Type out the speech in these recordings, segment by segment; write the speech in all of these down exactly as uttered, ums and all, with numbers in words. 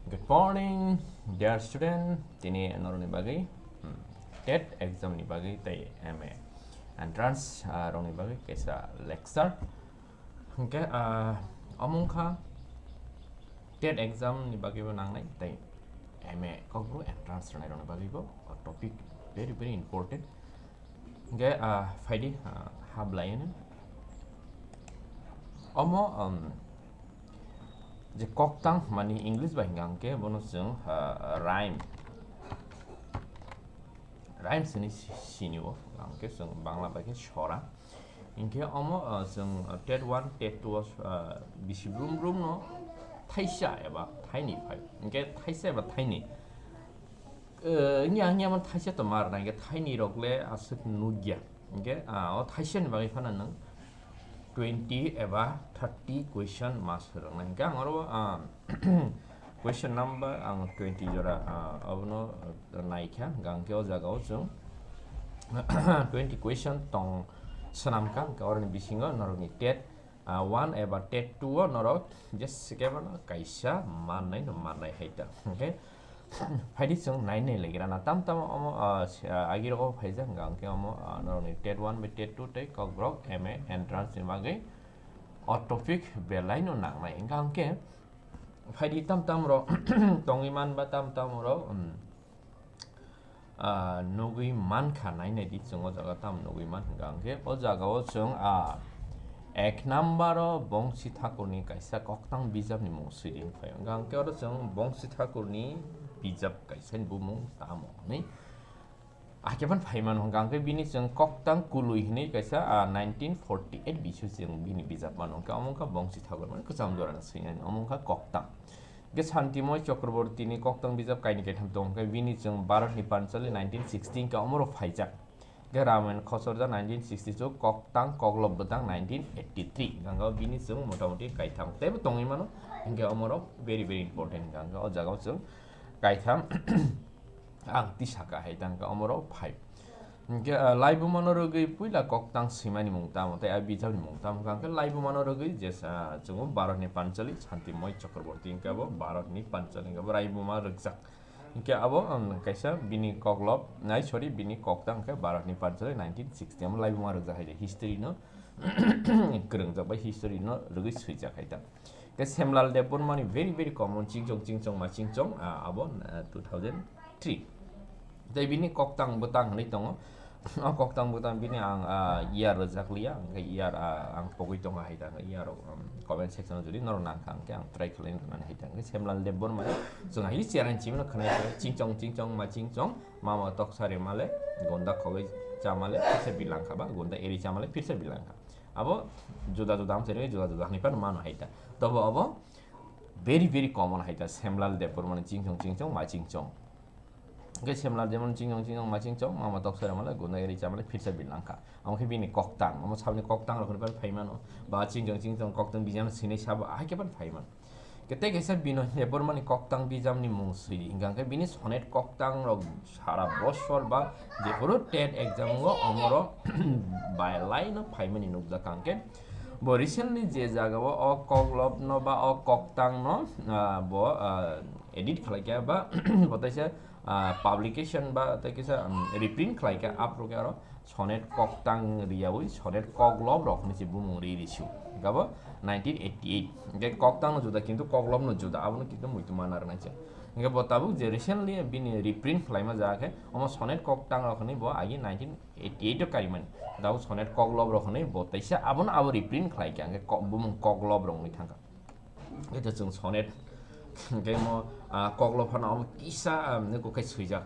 Good morning, dear student. Tini norokni bagwi, hmm, TET exam ni bagwi tei M A entrance, ah, rokni bagwi kaisa lecture. Hwnkhe, ah, omo wngkha TET exam ni bagwibo nangnai tei M A Kokborok entrance rwnairokni bagwibo o topic very, very important. Hwnkhe, ah, phaidi, ah, hablaiano. Omo, um, je koktang mani English bai hwnkha hwnkhe bono chwng, ah, rhyme. Rhymes hinwi si-, sinio, hwnkhe chwng Bangla bai khe sora. Hinkhe omo, ah, chwng, ah, TET one, TET two o, ah, bisi brum brum no thaisa eba thaini phai. Hinkhe thaisa eba thaini. Eh, wngya, wngya man thaisa to mar na, hinkhe thaini rok le aswk nukya. Hinkhe, ah, o thaisa ni bagwi phano nwng twenty eba thirty question ma swrwng nai. Hinkhe ang oro, ah, question number ang twenty jora, ah, abono, ah, naikha. Hinkhe o jaga o chwng twenty question tong swnamkha. Hinkhe oroni bisingo norokni TET ah, one eba TET two o norok je sikhe mano kaisa mannai no mannai hai ta. Hwnkhe phaidi chwng nai nai lagi rana tam tam omo, ah, si-, ah, agi rogo phaijak hwnkha hwnkhe omo, ah, norokni TET one bai TET two tei Kokborok M A entrance ni bagwi o topic belai no nangnai. Hwnkha hwnkhe phaidi tam tam rok tongwi man ba tam tam rok, um, ah, nugwi mankha, nai nai di chwng o jaga tamo nugwi man hwnkha hwnkhe o jaga o chwng, ah, ek number o Bongsi Thakurni kaisa koktang bijapni mung swi di phai hwnkha hwnkhe oro chwng Bongsi Thakurni bijap kaisani bumung tamo hwnwi ahikhe phano phai mano hwnkha hwnkhe bini chwng koktang kwlwi hwnwi kaisa, ah, nineteen forty eight bisu chwng bini bijap mano hwnkha omo wngkha Bongsi Thakur mani kwcham jora swinani omo wngkha koktang. Hwnkhe Santimoy Chakrabortini koktang bijap kainwi kaitham tongo, hwnkhe bini chwng Bharatni Panchali nineteen sixty hwnkhe omoro phaijak. Hwnkhe Ramayana Khosorja nineteen sixty two, Koktang Koklop Bwtang nineteen eighty three. Hwnkhe bini chwng motamoti kaitham teibo tongwi mano, hwnkhe omoro very, very important hwnkha hwnkhe o jaga o chwng kaitham ang tisa kha hai ta hwnkhe omoro five. Hwnkhe, ah, laibumano rwgwi puila koktang swimani mung tamo tei a bijapni mung tamo hwnkha hwnkhe laibumano rwgwi jesa chwng Bharatni Panchali Santimoy Chakraborti hwnkhe abo Bharatni Panchali hwnkhe abo laibuma rwkjak. Hwnkhe abo, um, kaisa bini koklop, nai, sorry, bini koktang hwnkhe Bharatni Panchali nineteen sixty amo laibuma rwkjak hai de history no kwrwngjak bai history no rwgwi swijak hai ta. Hwnkhe Semlal Debbarmani very, very common chingchong chingchong ma chingchong, ah, abo, ah, two thousand three. Tei bini koktang bwtang hwnwi tongo. O koktang bwtang bini ang, ah, year rwjak liya, hwnkhe year, ah, ang pogwi tongo hai ta, hwnkhe year rok, um, comment section o jodi norok nang kha, hwnkhe ang try khlai rwnani hai ta. Hwnkhe Semlal Debbarma chwng hai chereng chimino khwnai kha, chingchong chingchong ma chingchong, mama toksa remale, gonda khogwi chamale, phirsa bilangkha ba, gonda eri chamale, phirsa bilangkha. Abo juda juda amchai rwgwi juda juda hwnwi phano mano hai ta. Tobo abo very, very common hai ta, Semlal Debbarmani chingchong chingchong ma chingchong. Hwnkhe Semlal Debbarmani chingchong chingchong ma chingchong, mama toksa remale, gonda eri chamale, phirsa bilangkha. Amo khe bini koktang, omo saboni koktang rok phano phai mano. Ba chingchong chingchong koktang bijapno swinai sabo, ahai khe phano phai mano. Hwnkhe tei kaisa Binoy Debbarmani koktang bijapni mung swi di hwnkha hwnkhe bini sonnet koktang rok sara bosor ba jephuru TET exam o omoro belai no phaimani nukjakha hwnkhe bo recently je jaga o o koklop no ba o koktang no, ah, bo, ah, edit khlai kha ba bo teisa, ah, publication ba tei kisa, um, reprint khlai kha, aphuru khe aro sonnet koktang riyaui sonnet koklop rok hinwi se bumung ri ri su. Gabo nineteen eighty eight. Hwnkhe koktang no juda kintu koklop no juda, abono kintu muitu mana rwnaisa. Hwnkhe bo tabuk je recently bini reprint khlaima jaga khe omo sonnet koktang rok hinwi bo agi nineteen eighty eight o kaimani. Tabuk sonnet koklop rok hinwi bo teisa abono abo reprint khlai kha, hwnkhe ko-, bumung koklop rok wngwi thangkha. Hwnkhe chwng sonnet, hwnkhe mo, ah, koklop phano omo kisa, ah, nukhung khai swijak.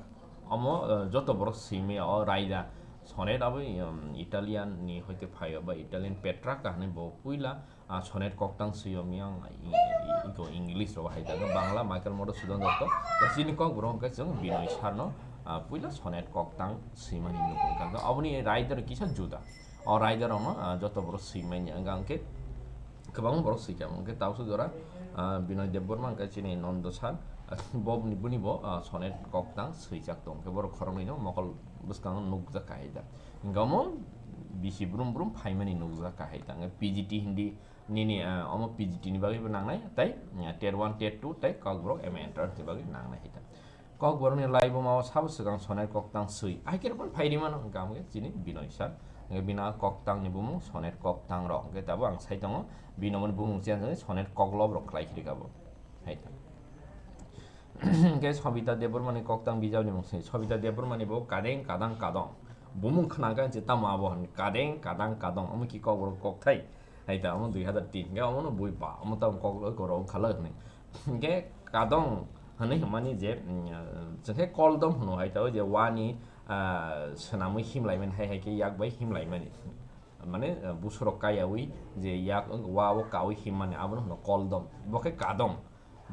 Omo, ah, joto borok swimaya o raida. Sonnet abo, um, Italian ni hoite phaio ba Italian Petrarca hinwi bo puila, ah, sonnet koktang swio miyang, i-, i-, iko English rok hai jaga Bangla Michael Madhusudan Dutta. Chini kokborok hwnkhe chwng Binoy sir no, ah, puila sonnet koktang swimani nukhung kha. Aboni raida rok kisa juda. O raida rokno, ah, joto borok swimani wngkha hwnkhe kwbangma borok swikha, hwnkhe tabuk jora, ah, Binoy Debbarma hwnkhe chini Nondo sir, ah, bo boni, boni bo, ah, sonnet koktang swijak tong, hwnkhe borok khoroknwi no mokol bwskango nukjak kahai ta. Hwnkhe omo bisi brum brum phaimani nukjak kahai ta, hwnkhe P G T Hindi, nini, ah, omo P G T ni bagwi bo nangnai, tei, ah, TET one, TET two, tei Kokborok M A entrance ni bagwi nangnai hai ta. Kokborok ni laibuma o sabo swkang sonet koktang swi, ahai khe rokon phai rimano, hwnkha hwnkhe chini Binoy sir. Hwnkhe bini a koktang ni bumung sonet koktang rok, hwnkhe tabuk ang sai tongo, bini omo ni bumung change wngwi sonet koklob rok khlai khe rikha bo. Hai ta. Hwnkhe Sobita Debbarma ni koktang bijap ni mung swi, Sobita Debbarma ni bo kadeng kadang kadong. Bumung khna khe se tamo abo hwn kadeng kadang kadong, omo ki Kokborok kokthai. Hai ta, omo dui hazar tin, hwnkhe omo no bui ba, omo tamo kok loi koro wngkha loi hwnwi. Hwnkhe kadong hwnwi hwnmani je, mm, chwng khe koldom hwno hai ta, o je wani, ah, swnamwi himlaimani hai hai khe yak bai himlaimani. Mane, ah, busurok kayaui je yak wa o kaui himmani abono hwno koldom. Bo khe kadong.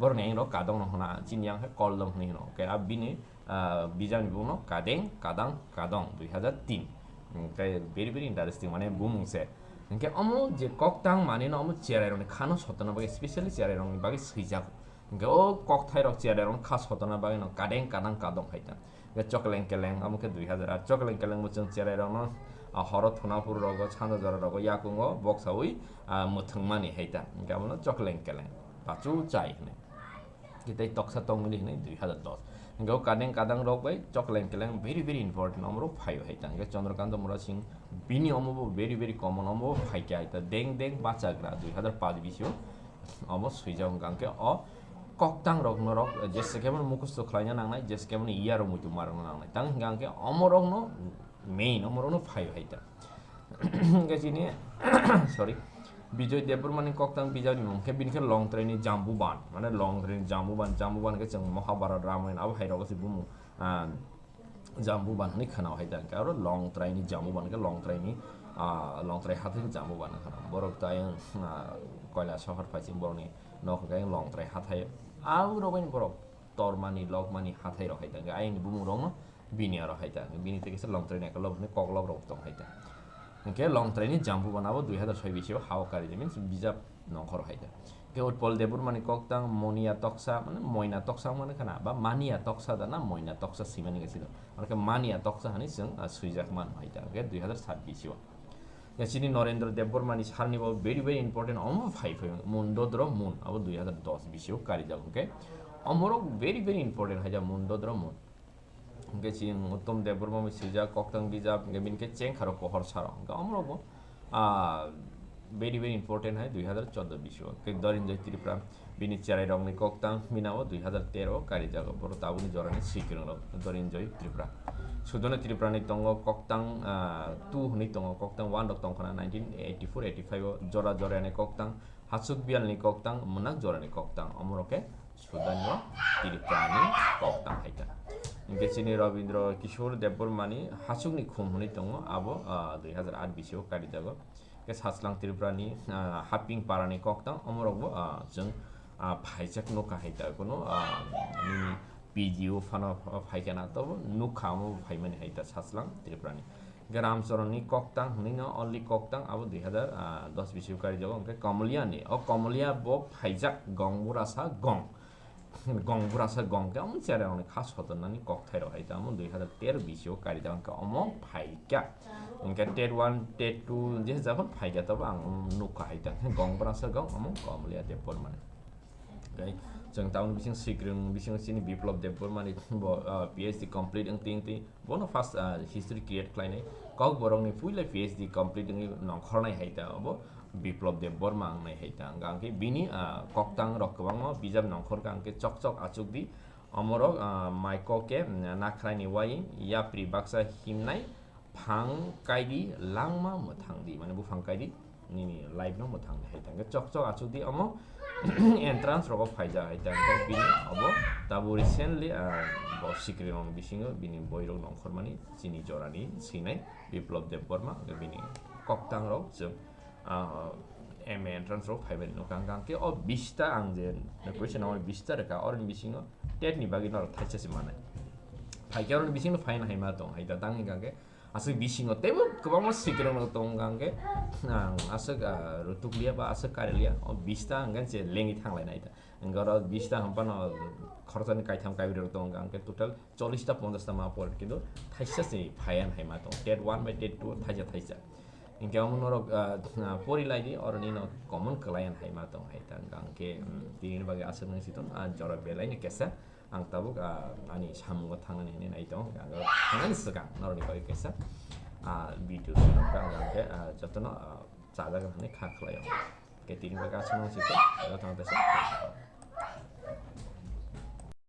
Borokni ayang rok kadong no hwna, chini yang khe koldom hwnwi hwno. Hwnkhe a bini, ah, bijapni bumung no kadeng, kadang, kadong, dui hazar tin. Hwnkhe very, very interesting, mane bumung se. Hwnkhe omo je koktang manwi no omo cherai rokni khano sotona bagwi, specially cherai rokni bagwi swijak. Hwnkhe o kokthai rok cherai rokni kha sotona bagwi no kadeng, kadang, kadong hai ta. Hwnkhe Chokleng Keleng, omo khe dui hazar aat, Chokleng Keleng bo chwng cherai rokno, ah, horo thuna phuru rogo, sanja jora rogo, yakungo boksaui, ah, mwthwng mani hai ta. Hwnkhe abono Chokleng Keleng, pachu chai hwnwi. Tei toksa tongmili hwnwi dui hazar dos. Hwnkhe o kadeng kadang rok bai Chokleng Keleng very, very important, omo rok phaio hai ta. Hwnkhe Chandrakanta Murasing bini omo bo very, very common, omo bo phai khe hai ta. Deng Deng Bachagra dui hazar paanch bisio omo swijak hwnkha hwnkhe o koktang rok norok jesa khe bono mukhusto khlaina nangnai, jesa khe bono iya rok muitu ma rokna nangnai. Tang hwnkha hwnkhe omo rokno main, omo rokno phaio hai ta. Hwnkhe chini, sorry, Bijoy Debbarma ni koktang bijapni mung khe bini khe Longtrai ni Jambuban, mane Longtrai ni Jambuban, Jambuban khe chwng Mahabharat, Ramayana abo hai rogo se bumung, ah, Jambuban hwnwi khwnao hai ta, hwnkhe aro Longtrai ni Jambuban khe Longtrai ni, ah, Longtrai hathai ni Jambuban khwnao. Borok tai, ah, Koilasohor phaising borokni nok hwnkhe Longtrai hathai. Abo rok bai borok tormani, lokmani hathai rok hai ta, hwnkhe ayang ni bumung rokno bini aro hai ta, bini tei kisa Longtrai ni koklop ni koklop rok tong hai ta. Hwnkhe Longtrai ni Jambuban abo dui hazar soi bisio ha o kari, means bijap nongkhor hai ta. Hwnkhe Utpal Debbarma ni koktang Monia Toksa, mane Moina Toksa wngmani khana, ba Mania Toksa da na Moina Toksa swimani khe sino. Hwnkhe Mania Toksa hwnwi chwng, ah, swijak mano hai ta, hwnkhe dui hazar sat bisio. Ya, chini Norendra Debbarma ni sarni bo very, very important, omo phai phai Mundodro Mun, abo dui hazar dos bisio karijak, hwnkhe omorok very, very important hai ja Mundodro Mun. Hwnkhe chini Uttam Debbarma bai swijak koktang bijap, hwnkhe bini khe Chengkharo Pohor Saro, hwnkhe omorok bo, ah, very, very important hai dui hazar chordo bisio. Hwnkhe Dorinjoy Tripura, bini cherai rokni koktang bini abo dui hazar tero o karijago, borok tabukni jorani swikwrwng rok Dorinjoy Tripura. Sudhana Tripura ni tongo koktang, ah, two hwnwi tongo, koktang one rok tongkhana nineteen eighty-four eighty-five o, jora jora ni koktang, Hachuk Bial ni koktang, Mwnak jora ni koktang, omorok khe Sudhana Tripura ni koktang hai ta. Hwnkhe chini Rabindra Kishore Debbarma ni Hachuk ni Khum hwnwi tongo, abo, ah, dui hazar aat bisio karijago. Khe Sachwlang Tripura ni, ah, Haping Para ni koktang, omorok bo, ah, chwng, ah, phaijak nukha hai ta, kuno, ah, nini P G O phano phaikha na, tobo nukha omo phaimani hai ta Sachwlang Tripura ni. Hwnkhe Ramcharan ni koktang hwnwi no only koktang abo dui hazar dos bisio karijago, hwnkhe Komolia ni, o Komolia bo phaijak gong burasa gong. Gong burasa gong khe omo cherai rokni kha sotonnani kokthai rok hai ta omo dui hazar tero bisio karijak hwnkhe omo phaikha. Hwnkhe TET one, TET two je japhano phaikha tobo ang nukha hai ta. Gong burasa gong omo Komolia Debbarma ni. Tei chwng tabukni bising swikwrwng bisingo chini Biplab Debbarma ni bo, ah, P H D complete wng twi wng twi bono first, ah, history create khlainai. Kokborok ni puila P H D complete wngwi nongkhornai hai ta obo Biplab Debbarma wngnai hai ta. Hwnkha hwnkhe bini, ah, koktang rok kwbangma bijap nongkhor kha hwnkhe Chok Chok Achuk Di, omorok, ah, Mai Kok Khe, mm, Nakhrai ni Wai, Yapri Baksa Himnai, Phang Kaidi Langma Mwthang Di, mane buphang kaidi nini life no mwthang di hai ta. Hwnkhe Chok Chok Achuk Di omo entrance rogo phaijak hai ta. Hwnkhe bini obo tabuk recently, ah, bo sikri rokni bisingo bini boi rok nongkhormani chini jorani swinai Biplab Debbarma, hwnkhe bini koktang rok chwng, ah, M A entrance rok phaimani nukha. Hwnkhe o bista ang je question number bista rwkha, oroni bisingo TET ni bagwi norok thaisa se manai. Phaikhe oroni bisingo phaina hai ma tong hai ta, tang hwnkha khe aswk bisingo teibo kwbangma sikirokno tongo hwnkha hwnkhe, ang aswk, ah, rutukliya ba aswk kariliya, o bista hwnkhe se lengwi thanglainai ta. Hwnkhe oro bista hwnphano khoroksani kaitham kaibwrwi rok tongo hwnkha hwnkhe total chollish ta ponchash ta ma por, kintu thaisa se phaiya hai ma tongo. TET one bai TET two thaisa thaisa. Hinkhe omo norok, ah, ah, pori lai di, oro nino common kwlaiyan hai ma tong hai ta. Hingke, mm, tini bagwi aswk nang si tong, ah, jora belai no kesa. Ang tabuk, ah, ani samungo thangnani hinwi nai tong. Ang thangnani swkang norokni bagwi kesa, ah, video tongkha, ang khe, ah, jotono, ah, chajak hinwi kha khlai o. Hingke tini bagwi aswk nang si tong, joto thang tesa.